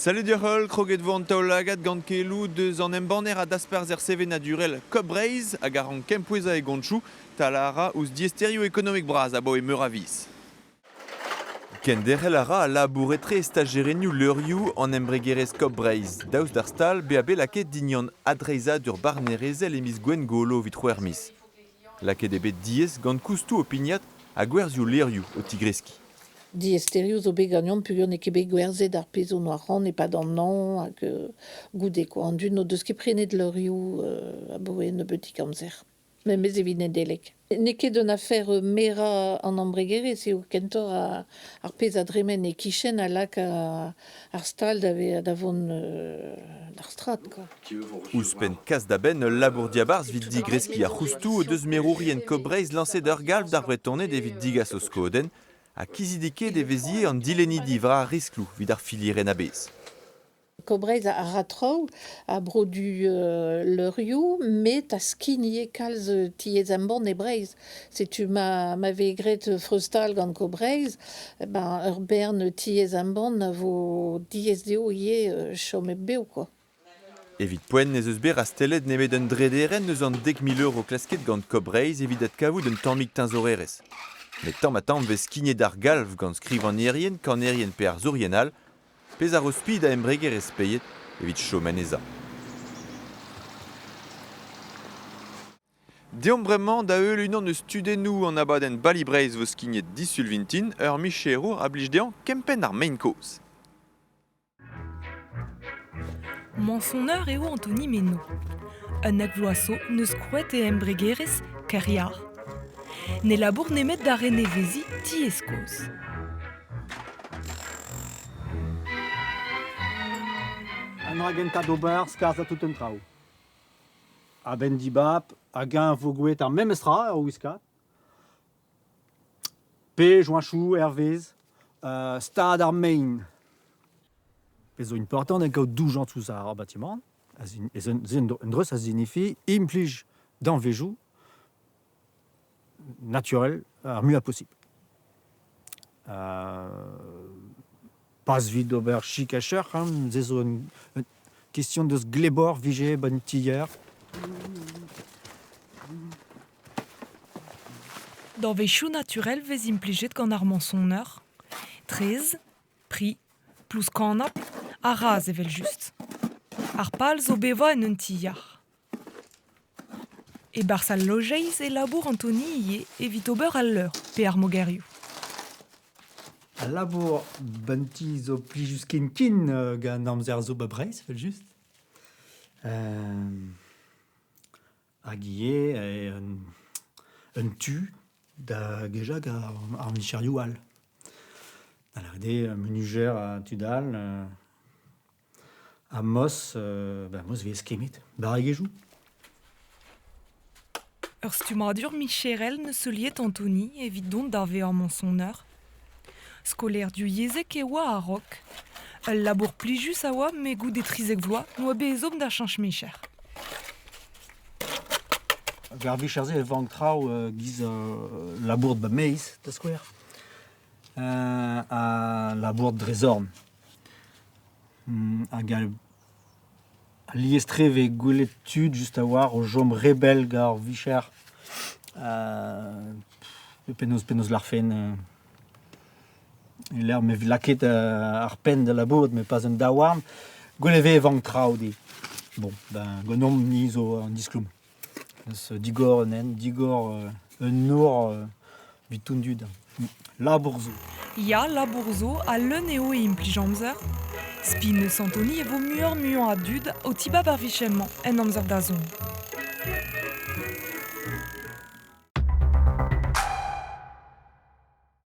Salut deoc'h-holl, kroget vo an taol-lagad gant keloù deus an embanner ha dasparzher sevenadurel Coop Breizh hag a rank kempouezañ e gontoù talañ a ra ouzh diaesterioù ekonomik bras abaoe meur a viz. Kenderc'hel a ra al labour etre stajerennoù leurioù an embregerezh Coop Breizh daoust d'ar stal bezañ bet lakaet dindan adreizhadur barnerezhel e miz Gwengolo evit c'hwec'h miz. Lakaet eo bet diaes gant koustoù o pignat ha gwerzhioù levrioù o tigreskiñ. Diaesterioù zo bet ganeomp peogwir n'eo ket bet gwerzhet ar pezh hon oa c'hoant e-pad an hañv hag goude quoi. An dud n'o deus ket prenet levrioù abaoe un nebeudig amzer. Memes evit Nedeleg. N'eo ket un afer merañ an embregerezh eo kentoc'h ar pezh a dremen e-kichen a lak ar stal da vezañ da vont d'ar strad quoi. Ouzhpenn kas da benn ul labour diabarzh evit digreskiñ ar c'houstoù o deus merourien Coop Breizh lañset ur galv d'ar Vretoned evit degas o skodenn ha kizidikaet e vez ivez an dilennidi war ar riskloù evit ar filierenn a-bezh. Coop Breizh a ra traoù, a brodu leurioù, met a skigne kalz tiez-embann e Breizh. Setu ma ma vez graet freuz-stal gant Coop Breizh, ben ur bern tiez-embann a vo diaes dezho ivez chom hep bev quoi. Evit poent ez eus bet rastellet nemet un drederenn eus an 10 000 euro klasket gant Coop Breizh evit adkavout un tammig teñzorerezh. Met tamm-ha-tamm 'vez skignet ar galv gant skrivagnerien, kanerien pe arzourien all Pezh a ro spi da embregerezh Speied evit chom en he sav. Deomp bremañ da heul unan eus tudennoù an abadenn Bali Breizh vo skignet disul vintin, ur micherour a blij dezhañ kempenn ar mein kozh. Mañsoner eo Anthony Meno. Un advloaz zo n'eus krouet e embregerezh Kerriar. Ne labour nemet da reneveziñ tiez kozh. An dra gentañ d'ober skarzhañ tout an traoù. A-benn dibab hag-eñ vo gwelet ar memes tra er wiskad. Pe joañchoù hervez stad ar mein. Pezh zo important eo kaout doujañs ouzh ar batimant. Un dreuz a signifie implij danvezioù naturel ar muiañ posibl. Pas evit ober chik ha cheuc'h, hein, se zo un question deus glebor 'vije 'ba 'n tier. Danvezioù naturel 'vez implijet gant ar mañsoner. Traezh, pri, plouz kanab ha razh evel-just. Ar pal zo bevañ en un ti yac'h. E-barzh al lojeiz e labour Anthony ivez evit ober al leur pe ar mogerioù. Al labour 'ba 'n ti zo plijus ken-ken gant an amzer zo 'ba Breizh evel-just. Hag ivez un tu da gejañ gant ar micherioù all. Da lâret eo munujer ha tud all Ha Moss, ben Moss 'vez kemmet, barregezhioù. Ur stummadur micherel 'neus heuliet Anthony evit dont da vezañ mañsoner. Skolaer divyezhek e oa a-raok. Ul labour plijus a oa met goude 13 vloaz 'noa bet ezhomm da cheñch micher. Ar vicher-se e vank traoù 'giz labour 'ba maez, da skouer, ha labour dre zorn. Hag alies-tre e vez gwelet tud just a-walc'h o chom re bell gant ar vicher. Penaos penaos 'lârfen e-lec'h ma vez lakaet ar penn da labourat met pas an daouarn, gwell e vez e vank traoù dit. Bon, ben ganeomp-ni zo an diskoulm. Eus digor un hent, digor un nor evit tout an dud. Labour zo. Ya, labour zo ha leun eo e implij amzer. Spi 'neus Anthony e vo muioc'h-muiañ a dud o tibab ar vicher-mañ en amzer da zont.